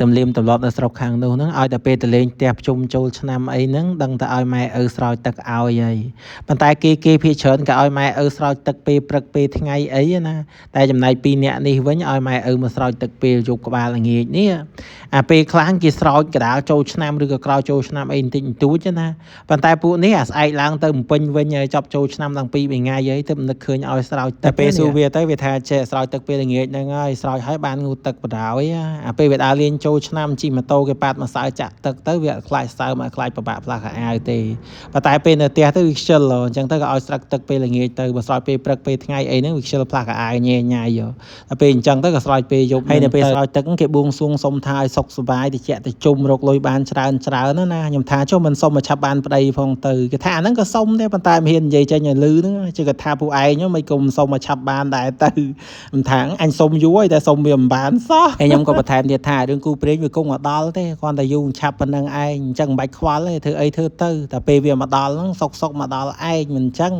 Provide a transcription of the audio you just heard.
ទំលៀមទម្លាប់នៅស្រុកខាងនោះហ្នឹងឲ្យតែពេលទៅលេងផ្ទះភ្ជុំចូលឆ្នាំអីហ្នឹងដឹងតែឲ្យម៉ែឪស្រោចទឹកឲ្យហើយប៉ុន្តែគេគេភាគច្រើនក៏ឲ្យម៉ែឪស្រោចទឹកពេលព្រឹកពេលថ្ងៃអីណាតែចំណែកពីរនាក់នេះវិញឲ្យម៉ែឪមកស្រោចទឹកពេលយប់ក្បាលល្ងាចនេះអាពេលខ្លះគេស្រោចកដាលចូលឆ្នាំឬក៏ក្រោយចូលឆ្នាំអីបន្តិចបន្តួចណាប៉ុន្តែពួកនេះអាស្អែកឡើងទៅបំពេញវិញហើយចប់ចូលឆ្នាំតាំងពី3ថ្ងៃហើយទើបនឹកឃើញឲ្យស្រោចទឹកតែពេលសួរវាទៅវាថាចេះស្រោចទឹកពេលល្ងាចហ្នឹងហើយស្រោចហើយបានងូតទឹកបដ ாய் អាពេលវាដើរលេងចូលឆ្នាំជិះម៉ូតូគេប៉ាត់មកសើចាក់ទឹកទៅវាអត់ខ្លាចសើមអត់ខ្លាចពិបាកផ្លាស់ខោអាវទេប៉ុន្តែពេលនៅផ្ទះទៅវាខ្ជិលអញ្ចឹងទៅក៏ឲ្យស្រោចទឹកពេលល្ងាចទៅបើស្រោចពេលព្រឹកពេលថ្ងៃអីហ្នឹងវាខ្ជិលផ្លាស់ខោអាវញ៉ៃញ៉ៃដល់ពេលអញ្ចឹងទៅក៏ស្រោចពេលយប់ហើយនៅពេលស្រោចទឹកគេបួងសួងសុំថាឲ្យសុខសប្បាយតិចតិជុំរកលុយបានច្រើនច្រើនណាខ្ញុំថាចុះមិនសុំមកឆាប់បានប្តីផងទៅគេថាអាហ្នឹងក៏សុំដែរប៉ុន្តែមិនហ៊ាននិយាយចេញឲ្យលឺហ្នឹងជឿគាត់ថាពួកឯងមិនគុំសុំមកឆាប់បានដែរទៅមិនថាអញសុំយូរហើយតែសុំវាមិនបានសោះហើយខ្ញុំក៏បន្ថែមទៀតថារឿងគូព្រេងវាគង់មកដល់ទេគ្រាន់តែយូរឆាប់ប៉ុណ្្នឹងឯងអញ្ចឹងមិនបាច់ខ្វល់ទេធ្វើអីធ្វើទៅតែពេលវាមកដល់ហ្នឹងសុកសុកមកដល់ឯងមិនអញ្ចឹង។